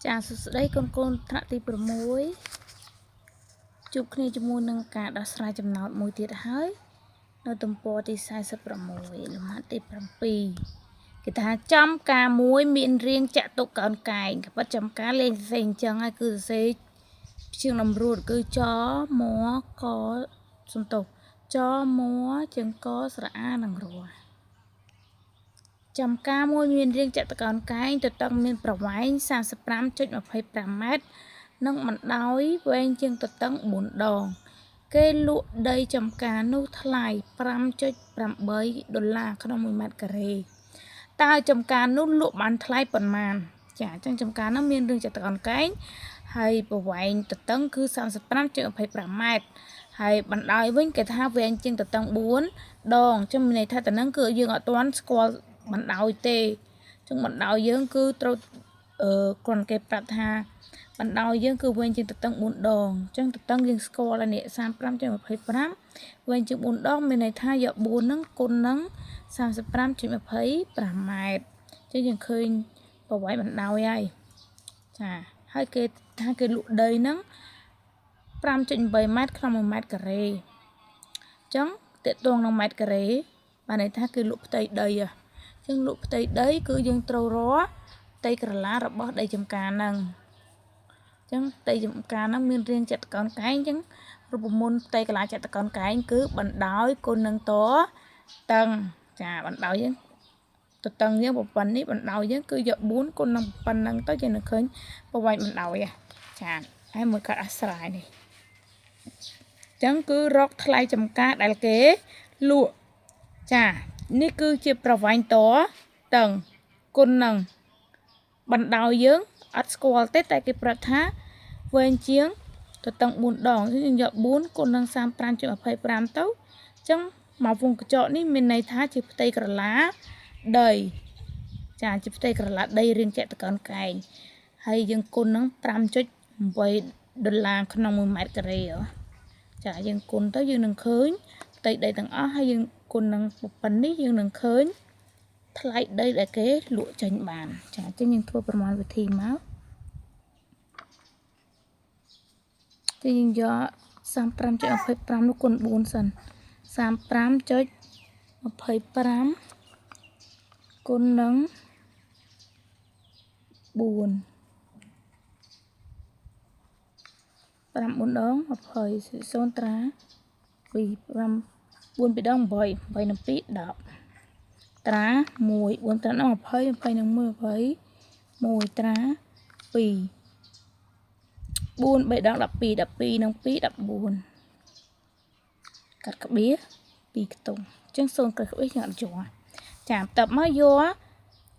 ចាសួស្តីកូនកូនថ្នាក់ទី6ជួបគ្នាជាមួយនឹងការដោះស្រាយចំណោទមួយទៀតហើយនៅទំព័រទី46លំហាត់ទី7គេថាចំការមួយមានរាងចាក់ទុកកោនកែងក៏ប៉ុតចំការលេងសរសេរអញ្ចឹងហើយគឺសរសេរជាងតម្រួតគឺចមកសំទោសចមជាងកស្រអានិងរចំការមួយមានរាងចតុកោណកែងទទឹងមានប្រវែង 35.25 ម៉ែត្រនិងបណ្ដោយវែងជាងទទឹង4ដងគេលក់ដីចំការនោះថ្លៃ 5.8 ដុល្លារក្នុង1ម៉ែត្រការ៉េតើចំការនោះលក់បានថ្លៃប៉ុន្មានចាអញ្ចឹងចំការនោះមានរាងចតុកោណកែងហើយប្រវែងទទឹងគឺ 35.25 ម៉ែត្រហើយបណ្ដោយវិញគេថាវែងជាងទទឹង4ដងអញ្ចឹងមានន័យថាតនឹងគឺយើងអត់ទាន់ស្គាល់បណ្ដោយទេអញ្ចឹងបណ្ដោយយើងគឺត្រូវគ្រាន់គេប្រាប់ថាបណ្ដោយយើងគឺវែងជាងទទឹង4ដងអញ្ចឹងទទឹងយើងស្គាល់ហើយនេះ 35.25 វែងជាង4ដងមានន័យថាយក4ហ្នឹងគុណនឹង 35.25 ម៉ែត្រអញ្ចឹងយើងឃើញប្រវែងបណ្ដោយហើយចាហើយគេថាគេលក់ដីហ្នឹង 5.8 ម៉ែត្រក្នុង1ម៉ែត្រការ៉េអញ្ចឹងតកតងនឹងម៉ែត្រការ៉េបានន័យថាគេលក់ផ្ទៃដីហ៎ចឹងលក់ផ្ទៃដីគឺយើងត្រូវរកផ្ទៃក្រឡារបស់ដីចំការហ្នឹងចឹងផ្ទៃចំការហ្នឹងមានរាងចតុកោណកែងចឹងរូបមន្តផ្ទៃក្រឡាចតុកោណកែងគឺបណ្ដោយគុណនឹងតតឹងចាបណ្ដោយយើងទទឹងយើងប៉ុណ្នេះបណ្ដោយយើងគឺយក4គុណនឹងប៉ុណ្ណឹងទៅយើងនឹងឃើញប្រវែងបណ្ដោយចាហើយមួយកាត់អាស្រ័យនេះចឹងគឺរកថ្លៃចំការដែលគេលក់ចានេះគឺជាប្រវែងតតឹងគុណនឹងបណ្ដោយយើងអត់ស្គាល់ទេតែគេប្រាប់ថាវែងជាងទទឹង4ដងយើងយក4គុណនឹង 35.25 ទៅអញ្ចឹងមកវងកញ្ចក់នេះមានន័យថាជាផ្ទៃក្រឡាដីចាជាផ្ទៃក្រឡាដីរាងចតុកោណកែងហើយយើងគុណនឹង 5.8 ដុល្លារក្នុង1ម៉ែត្រការ៉េចាយើងគុណទៅយើងនឹងឃើញផ្ទៃដីទាំងអស់ហើយយើងគុណនឹងប៉ុណ្នេះយើងនឹងឃើញថ្លៃដីដែលគេលក់ចេញបានចាអញ្ចឹងយើងធ្វើប្រមាណវិធីមកគឺយើងយក 35.25 នោះគុណ4សិន 35.25 គុណនឹង4 5 4ដង20 0ត្រា2 5 4 2ដង8 8នឹង2 10ត្រា1 4ត្រាដល់20 20នឹង1 20 1ត្រា2 4 3ដង12 12នឹង2 14កាត់ក្បៀស2ខ្ទង់អញ្ចឹង0ក្បៀសយើងអត់យកចាបន្ទាប់មកយក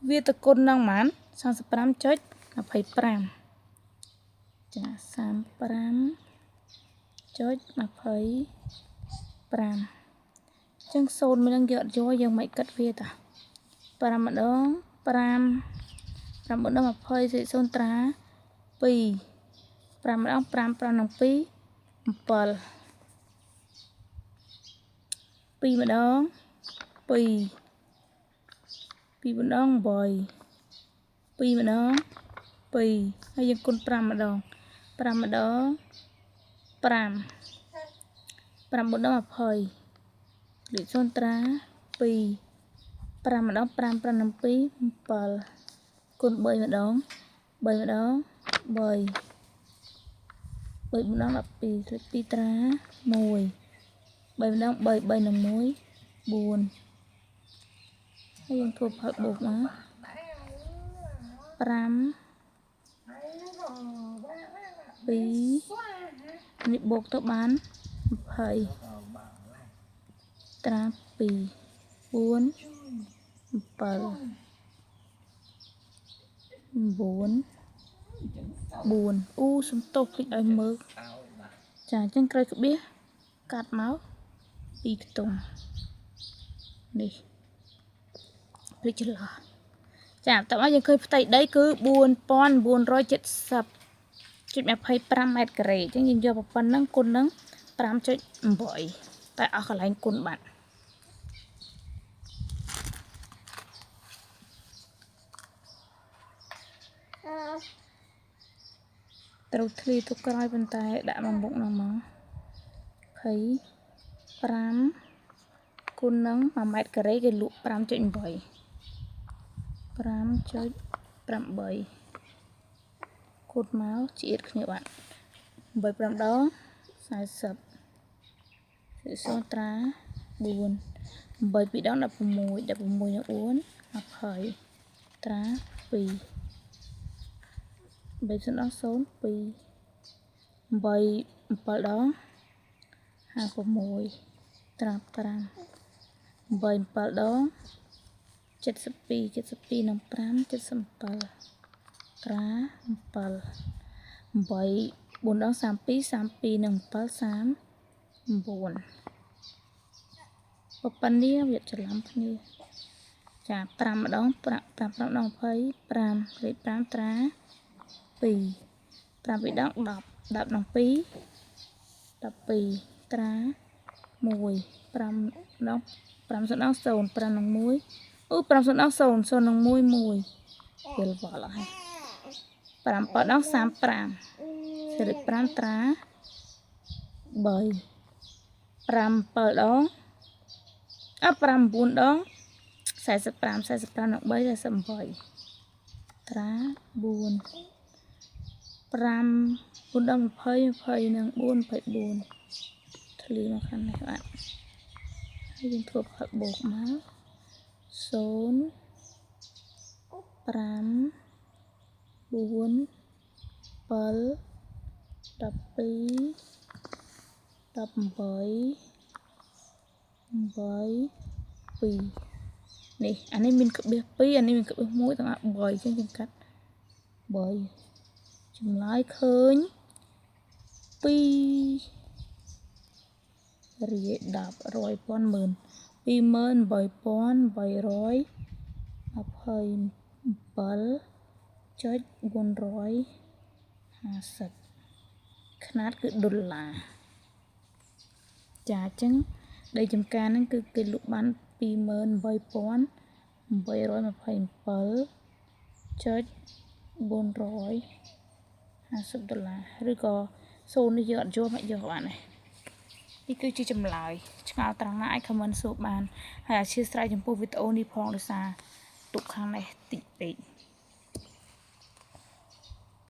វាទៅគុណនឹងប៉ុន្មាន 35.25 ចា 35.25 ចឹង0មួយនឹងយកយកយើងមិនគិតវាតា5ម្ដង5 5ម្ដង20 0ត្រា2 5ម្ដង5 5នឹង2 7 2ម្ដង2 2ម្ដង8 2ម្ដង2ហើយយើងគុណ5ម្ដង5ម្ដង5 5ម្ដង20លេខ0ត្រា2 5ម្ដង5 5នឹង2 7គុណ3ម្ដង3ម្ដង3 3ម្ដង12លេខ2ត្រា1 3ម្ដង3 3នឹង1 4ហើយយើងធ្វើផលបូកមក5 2នេះបូកទៅបាន20ត្រា2 4 7 9 4អូសំទោសភ្លេចឲ្យមើលចាអញ្ចឹងក្រោយក្បៀសកាត់មក2ខ្ទង់នេះភ្លេចច្រឡោះចាតោះមកយើងឃើញផ្ទៃដីគឺ 4970.25 ម៉ែត្រការ៉េអញ្ចឹងយើងយកប៉ុណ្ណឹងគុណនឹង 5.8 តែអស់កន្លែងគុណបាត់ ត្រូវធ្លាយទុកក្រោយប៉ុន្តែដាក់មកមុខហ្នឹងមក25គុណនឹង1ម៉ែត្រការ៉េគេលក់5.8 5.8គុណមកជាតិគ្នាបាទ8 5ដង40សូន្យត្រា4 8 2ដង16 16នឹង4 20ត្រា2 3 0ដង0 2 8 7ដង56ត្រា5 8 7ដង72 72នឹង5 77ត្រា7 8 4ដង32 32នឹង7 39ប៉ុណ្នេះវាច្រឡំគ្នាចា5ម្ដង5 5 5ដង25លេខ5ត្រា2 5 2ដង10 10ដង2 12ត្រា1 5ដង5 0ដង0 5នឹង1អូ5 0ដង0 0នឹង1 1វាលវល់ហើយ5 7ដង35សេលេខ5ត្រា3 5 7ដងអ5 9ដង45 45នឹង3 48ត្រា4 5 4ដល់20 20នឹង4 24ធ្លីមកខាងនេះបាទហើយយើងធ្វើផលបូកមក0 5 4 7 12 18 8 2នេះអានេះមានក្បៀស2អានេះមានក្បៀស1ទាំងអស់3អញ្ចឹងយើងកាត់3ចម្លើយឃើញ2រាយ10រយពាន់ម៉ឺន28827.450ខ្នាតគឺដុល្លារចាអញ្ចឹងដីចំការហ្នឹងគឺគេលក់បាន28827.450ដុល្លារឬក៏សូននេះយើងអត់យកមកយកបានទេនេះគឺជាចម្លើយឆ្ងល់ត្រង់ណាអាច comment សួរបានហើយអធ្យាស្រ័យចំពោះវីដេអូនេះផងដោយសារទុកខាងនេះតិចពេក។